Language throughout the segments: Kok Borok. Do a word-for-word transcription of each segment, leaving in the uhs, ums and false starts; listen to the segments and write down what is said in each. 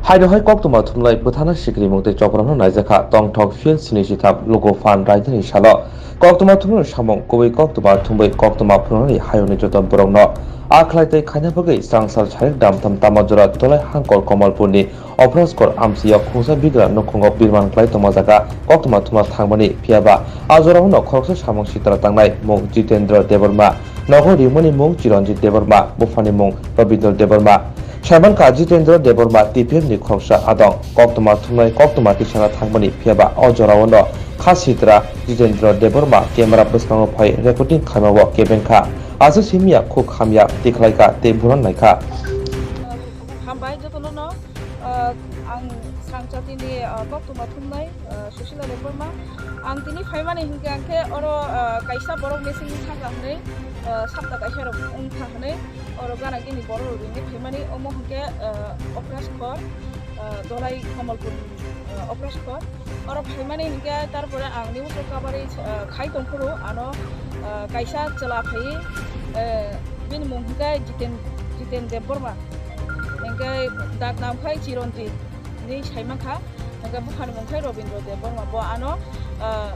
Haino hai koktwma thumlai bwthana sikrimung tei chopramno naijakha tongthok field sini sitham luku phan raidani salo. Koktwma thumlai samung kubui koktwma thumbai koktwma phunuknani hayungni joto borokno akhlai tei khaina bagwi sangsar sarik damtham tama jora Dolai Hangkor Komolpurni Oprajkor amchiyok khungsa bigra nukhungo birman klai tongma jaga koktwma thumna thangmani phiyaba a jorao no khoroksa samung sitra tangnai mung Jitendra Debbarma, nogo rimani mung Chiranjit Debbarma, buphani mung Rabindra Debbarma. Saimankha Jitendra Debbarma T P F ni khoroksa adong. Koktwma thumnai koktwma tisana thangmani phiyaba o jorao no kha sitra Jitendra Debbarma camera bwskango phai recording khaimao kebengkha. Aswk simiya khuk hamya tikhlaikha tei buran naikha. Hambai jotono no, ah, ang Sangchatini, ah, koktwma thumnai, ah, Sushila Debbarma. Ang tini phaimani hinkhe ang khe oro, ah, kaisa borok missing thangkha hwnwi, ah, sapta kaisa rok wngkha hwnwi oro gana gini borok rok ringwi phaimani omo hinkhe, ah, Oprajkor, ah, Dolai Komolpur, ah, Oprajkor. Oro phaimani hinkhe tarpore ang news rok kabari, ah, khai tongphuru ano, ah, kaisa chwla phaiwi, eh, bini mung hinkhe Jiten, Jiten Debbarma. Hinkhe dak nam khai Chiranjit hinwi saimankha. Hinkhe buphani mung khai Rabindra Debbarma. Bo ano, ah,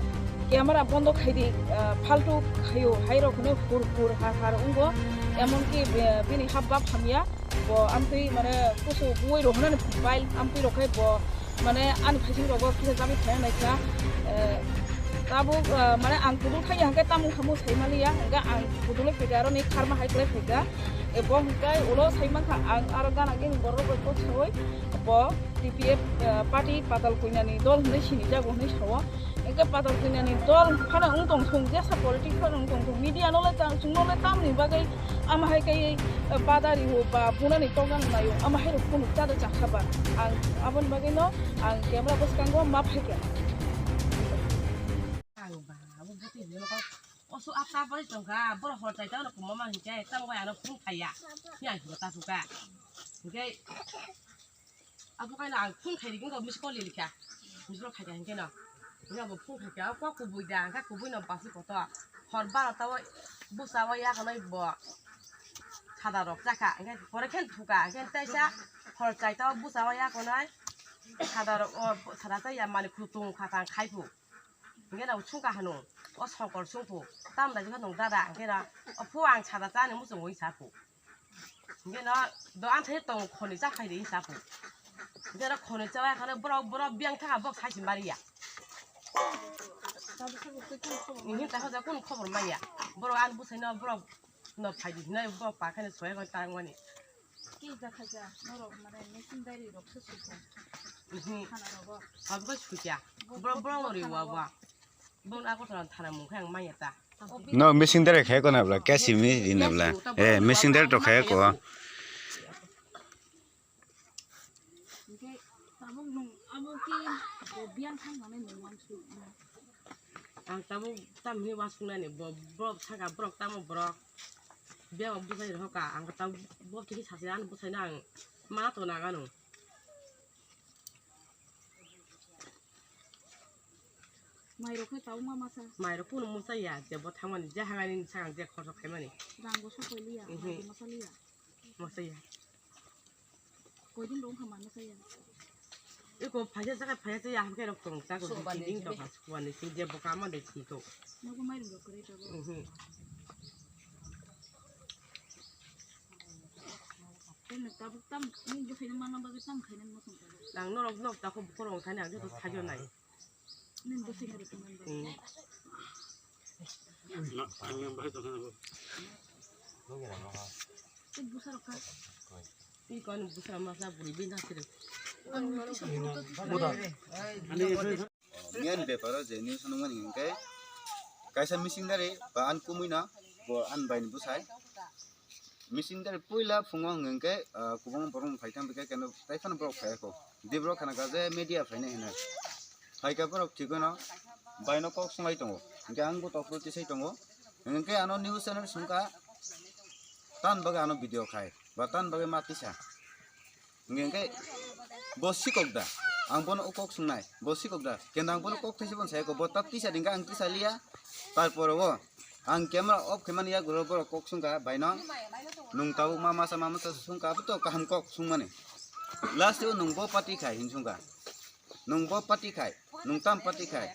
camera bondo khaidi, ah, phaltu khaio, hairok hwnwi hur hur har har wngo. Emonki, eh, bini hap bap hamya. Bo amtwi mane kusu buwi rok hwnani mobile amtwi rok khai bo mane ani phaising rogo kisa jagwi thaya naikha. Eh, tabuk, eh, mane ang kudul thaya hwnkhe tamung samung saimaliya, hwnkhe ang kudulwi phaikha aroni kharma hai kwlai phaikha. Eh, bo hwnkhe ulo saimankha ang aro gana gini borok bai kok sawi bo T P F, eh, party Patal Punyani dol hwnwi sinijago hwnwi sao. Hwnkhe Patal Punyani dol phano wng tong thung, jesa politics phano wng tong thung, media no le tang, chwng no le tamni bagwi ama hai kai, eh, bada rio ba bunani program naio, ama hai rok phunuk ta da chakha ba. Ang aboni bagwi no ang camera bwskango ma phaikha. Ang ba abo bwtwi ni ko osu apta bari tongkha, boro hor chai ta no kumama hinkhe tang bai ano phung khaiya. Ni ang ta suka. Hinkhe Abo kaino ang phone khairigwi rok miss call lilikha. Miss call khaikha hinkhe no. Hinkhe abo phone khaikha, o kok kubui da, hinkhe kubui no basi kotor. Hor barota o bwsa o yakonai bo khada rok chakha. Hinkhe pore khe thuka, hinkhe taisa hor chaita o bwsa o yakonai khada rok o khada cha ya mani khutung khatang khai phu. Hinkhe no sungkha hanu, o songkor sungphu. Tam da jikha nung dada, hinkhe no o phu ang khada chani muchungwi saphu. Hinkhe no do anthai tong khoni cha khaidi sa phu. Hinkhe no khoni cha ya khano borok, borok biyang thaka bok sai si mariya. Hinkhe ta hoja kun khobor maya. Borok an bwsai no borok no phaidi hinai borok pa khani soya khani tangmani. Ki ja khaja norok mane missing diary rok se sukha. Mhm. Thana rogo. Abo khe sukya. Borok, borok no riwa ba. Bong ako thana thana mung khe ang maya ta. No missing dare khe ko na bla, kesi mi di na bla. Eh, missing dare to khe ko. Hingke tabuk nung abo ki bo biyang thang mane nung man su. Ang tabuk tam hi wasung nani bo, borok saka borok tamo borok. Biyang bujai roka ang tabuk bo tiki sasi an bujai na ang mana to nagano. Mairok khe tabuk ma masa. Mairok kunu musa ya, je bo thangmani, je hangaini sakang je khorsa khaimani. Rang bo sokoi liya, mhm, mairok masa liya. Masa ya. Koidin rong kha ma masa ya. Eko phaisa saka phaisa ya, hamke rok tong ta ko. Subani ding to jibe. Khas kuani sing je bo kama de sing to. Nogo mairok rok kore tabuk. Mhm. Tei nwng tabuk tam, nini bwsaino manna bagwi tam khainani muchung tabuk. Ang norok nok takhuk bukhuk rok thani ang joto sajo nai. Nini bwsaino rw tongmani bagwi. Hmm. Na, ang yang bahai tongkha nabo. Tei bwsa rok kha. Tei kani bwsa masa bwrwi bini thang sirwi. Ang nini kisa photo. Ani Main beparo je news nungmani hingke kaisa missing dari ba an kumui no bo an bai ni bwsai. Missing dari puila phungo hingke, ah, kubang borok phai thang bikhe keno tai phano borok phai ko. Di borok khana kaje media phainai hinai. Phaika borok thikno bai no kok sunglai tongo. Hingke ang bo topro tisai tongo. Hingke ano news channel sungka tan bagwi ano video khai ba tan bagwi ma tisa. Hingke, hingke bo sikok da, ang bono o kok sungnai, bo sikok da, kenda ang bono kok thaisa bono saya ko, bo ta tisa dingka ang tisa liya, tarpore o ang camera off khe mani ya guro borok kok sungka, baino nung tabuk ma masa ma masa sungka, abo to kaham kok sungmani. Last o nwng bo party khai hinsungkha. Nwng bo party khai, nwng tam party khai.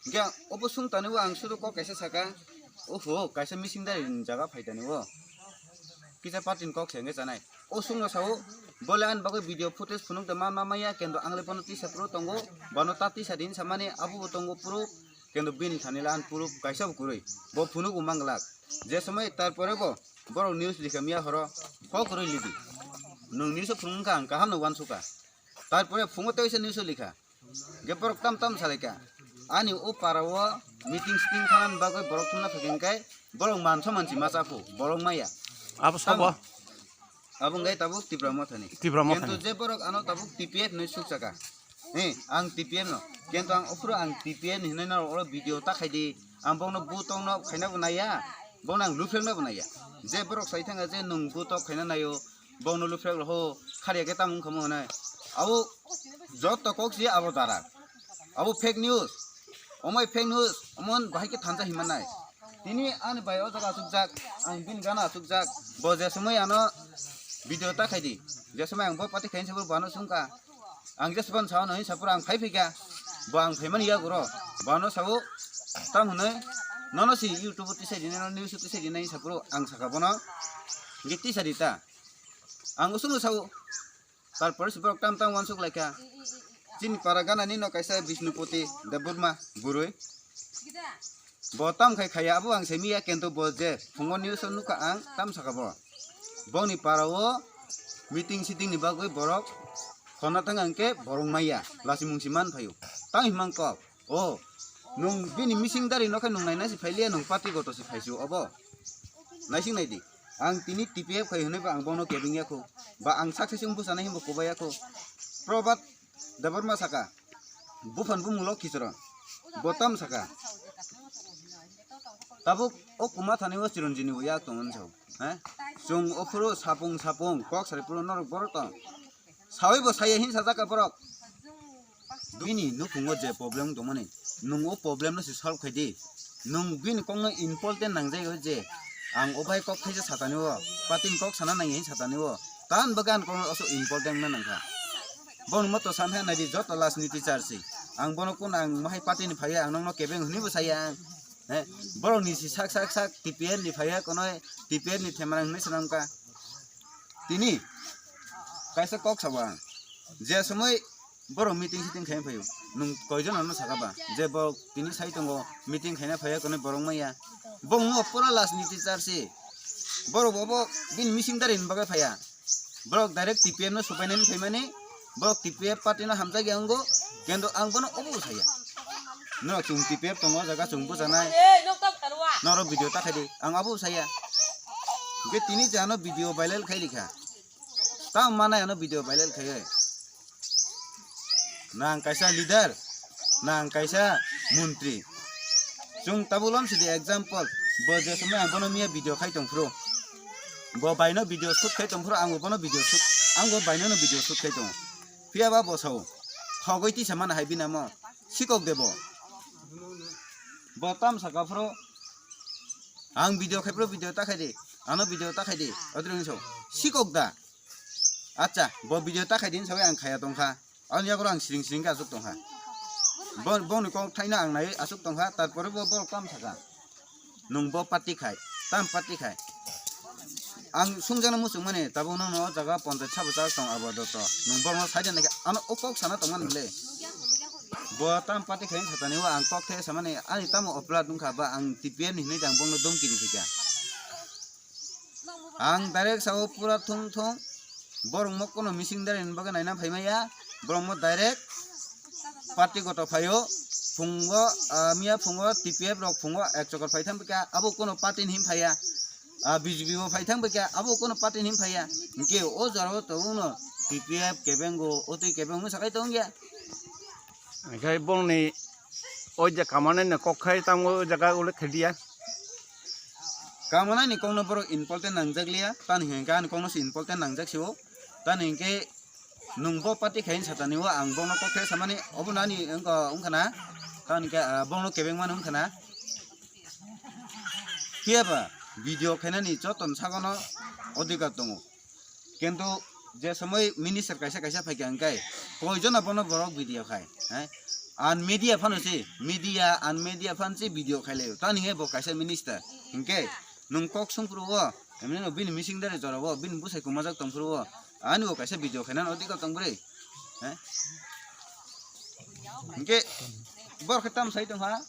Hingke obo sung tani o ang suru kok kaisa saka, oho, kaisa missing diary ni jaga phai tani o. Kisa party ni kok se hingke chanai. O sung no sao, bole ani bagwi video footage phunuk de ma ma maya, kendo ang le bono tisa pro tongo, bono ta tisa din samani abo bo tongo pro, kendo bini thani le an pro kaisa bo kwrwi. Bo phunuk bo manglak. Je somoi tar pore bo, borok news likha miya horo, kok kwrwi lidi. Nwng news o phunuk wngkha ang kaham no wansukha. Tarpore phungo teisa news o likha. Ge borok tam tam salaikha. Ani o para o meeting sitting khanani bagwi borok thumna phaikhai borok mansa mansi ma chakhu, borok maya. Abo sobo? Abo wngkha tabuk Tipra Mothani. Tipra Mothani. Kento je borok ano tabuk T P F ni suk chaka. He, ang T P F no. Kento ang ophuru ang T P F ni hinwi no oro video ta khaidi. Ang bokno butong no khaina bo naiya. Bokno ang luphrek no bo naiya. Je borok sai thanga je nwng butok khaina naio. Bokno luphrek rw ho, khariya khe tamo wngkha mo hwnwi. Abo joto kok si abo dara. Abo fake news. Omoi fake news, omon bahai khe thansa hima nai. Tini ani bai o jaga achukjak, ang bini gana achukjak. Bo je somoi ano video ta khaidi. Je somoi ang bo party khaini sabo bano sungkha. Ang je soban sao no hinsa pura ang phai phika. Bo ang phaimani ya guro. Bano sao tam hwnwi nono si YouTube tisai dinai, news tisai dinai hinsa pura ang saka bono. Ge tisari ta. Ang usung sao. Tarpore si borok tam tam wansuk laikha. Chini para gana ni no kaisa Bishnupati Debbarma burui. Bo tam khai khaya abo ang semiya kento bo je phungo news o nukha ang tam saka bo. Boni para o meeting sitting ni bagwi borok khona thang ang khe borok maya lasimung si man phaio. Tang himang kok. O, nwng bini missing diary no khe nwng naina si phailiya, nwng party goto si phaisu obo. Naising naidi. Ang tini T P F khai hwnwi ba ang bono kebeng yakho. Ba ang success wng bwsana himbo kubai yakho. Probhat Debbarma saka. Buphang bumung lo kichoro. Bo tam saka. Tabuk o kuma thani o Chiranjini bo yak tong wngsa. He? Chwng ophuru sapung sapung kok sari phuru norok borok tong. Sawi bo saya hin sajak ka borok. Bini nukhungo je problem tongmani, nwng o problem no se solve khai di. Nwng bini kokno important nangjai o je ang o bai kok khaisa satani o, patin kok sana nang hin satani o, tan bagan kokno oso important na nangkha. Bono moto san hai nai di joto last ni teacher si. Ang bono kun ang mahai patin phaiya ang nokno kebeng hwnwi bo saya ang. He, borok ni si sak sak sak T P F ni phaiya kono T P F ni themra hwnwi swnamkha. Tini kaisa kok sabo ang. Je somoi borok meeting siting khaina phaio. Nwng koijon ano saka ba? Je borok tini sai tongo meeting khaina phaiya kono borok maya. Bo wngmo pura last ni teacher si. Borok bo bo bini missing diary ni bagwi phaiya. Borok direct T P F no supainani phaimani. Borok T P F party no hamjak ya wngo. Kendo ang bono obo saya. Norok chwng T P F tongo o jaga chwng bwchanai. Norok video ta khai di. Ang abo saya. Hwnkhe tini je ano video viral khai rikha. Tamo manai ano video viral khai. Nang kaisa leader, nang kaisa montri. Chwng tabuk lom sidi example, bo je somoi ang bono miya video khai tong phuru. Bo baino video shoot khai tong phuru, ang bono video shoot, ang bo baino no video shoot khai tongo. Phiya ba bo sao, thogwi tisa mana hai bini amo, sikok de bo. Bo tam saka phuru, ang video khai phuru video ta khai di, ano video ta khai di, odrong sao, sikok da. Acha, bo video ta khai din sawi ang khaya tongkha. Ani yago ang siring siring khe asuk tongkha. Bo, boni kok thaino ang nai asuk tongkha, tarpore bo borok tam saka. Nwng bo party khai, tam party khai. Ang sungjakno muchung mani, tabuk nokno o jaga ponchayat sabo chak tong abo doto. Nwng borokno sai de naikhe ano o kok sana tongmani le. Bo tam party khai satani o ang kok the samani ani tamo oplad wngkha ba ang T P F ni hinwi ang bongno domki rikha. Ang direct sao pura thung thung. Borok mo kono missing diary ni bagwi naina phai maya. Borok mo direct party goto phaio. Phungo, ah, miya phungo T P F rok phungo ek chokor phai thang bwkha abo kono party ni him phaiya. Ah, B J P bo phai thang bwkha abo kono party ni him phaiya. Hwnkhe o jora o tabukno T P F kebengo, o twi kebeng wngwi sakai tongya. Hwnkhe bongni o je kamanai ni kok khai tamo o jaga ulik khe diya. Kamanai ni kokno borok important nangjak liya, tani hwnkhe ani kokno se important nangjak se o. Tani hwnkhe nwng bo party khai satani o ang bono kok khe samani obo nani wngkha na, tani hwnkhe, ah, bono kebeng mani wngkha na. Phiya ba video khainani joto ni sagono odhikar tongo. Kintu Je somoi minister kaisa kaisa phaikha hwnkhe, koijono bono borok video khai, he? An media phano se, media, an media phan se video khai laio. Tani he bo kaisa minister, hwnkhe nwng kok sung phuru o, emni no bini mising dare jora o, bini bwsai kumajak tong phuru o, ani bo kaisa video khainani odhikar tong bwrwi, he? Hwnkhe borok khe tam sai tong ha,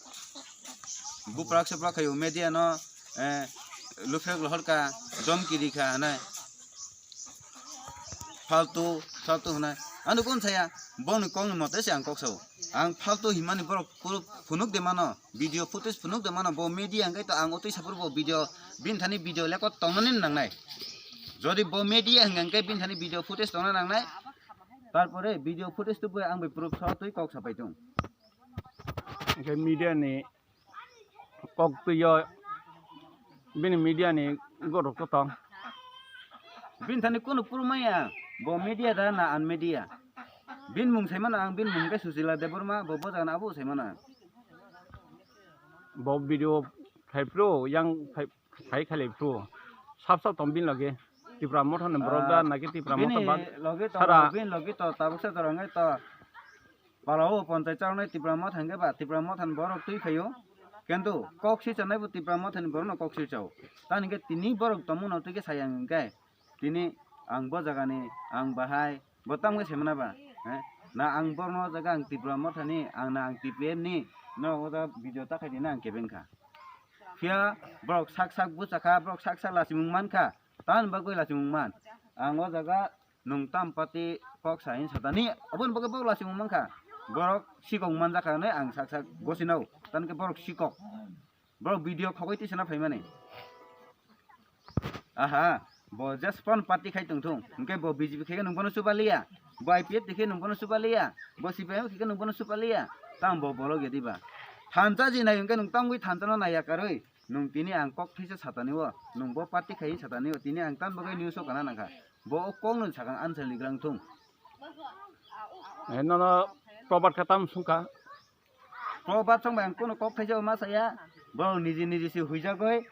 buprak suprak khaio media no, eh, luphek lohor ka, domki ri kha hinai. Faltu, faltu hwnwi. Ano kon saya, boni kongni mote se ang kok sao. Ang faltu himani borok phuru-, phunuk de mano, video footage phunuk de mano, bo media hwnkhe to ang otwi saphuru bo video, bini thani video lekot tongnani nangnai. Jodi bo media hwnkhe bini thani video footage tongna nangnai, tarpore video footage tubui ang bai proof so twi kok sapai tung. Hwnkhe media ni kok twiyo bini media ni gorok to tong. Bini thani kunu purmaya, bo media da na an media. Bini mung saimano ang, bini mung khe Susila Debbarma, bo bojagani abo saimano ang. Bo video khai phuru, yang khai, khai khalai phuru. Sap sap tong bini loge. Tipra Motha ni borok da, ah, naki Tipra Motha bini ba loge to, sara. Bini loge to, tabuk sa jorang to. Palao ponchai chawnai Tipra Motha hwnkhe ba Tipra Motha ni borok twi phaio. Kintu kok si chanai bo Tipra Motha ni borok no kok si chao. Tani hwnkhe tini borok tongmung no twi khe sayang hwnkhe tini ang bo jaga ni ang bahai bo tamo khe semana ba. He? Na ang borno jaga ang Tipra Motha ni ang na ang T P M ni no o jaga video ta khai di na ang kebeng kha. Phiya borok sak sak bucha kha, borok sak sak lachimung man kha. Tan bagwi lachimung man. Ang o jaga nwng tam party kok sa hin satani, aboni bagwi borok lachimung man kha. Borok sikok man jakha hinwi ang sak sak gosinao. Tan khe borok sikok. Borok video khogwi tisana phaimani. Aha, bo just phone party khai tongthung. Hwnkhe bo B J P khai khe nwng bono chuba liya. Bo I P F khai khe nwng bono chuba liya. Bo C P I M khai khe nwng bono chuba liya. Tamo bo bolok ya diba. Thansa ji nai hwnkhe nwng tangwi thansa no naiya karwi. Nwng tini ang kok thisa satani o, nwng bo party khai satani o, tini ang tan bagwi news o kana nangkha. Bo o kok nwng sakang answer ni grang thung. Eh, nono Probat khe tam sungkha. Probat song bai ang kono kok thaisa ma saya. Borok niji niji se huijagoi.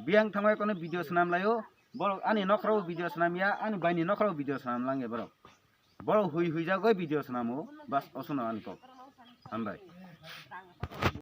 Biyang thangbai kono video swnam laio. Borok ani nokhrao video swnam ya, ani baini nokhrao video swnam lang ya borok. Borok hui huijagoi video swnamo. Bas, osono ani kok. Hambai.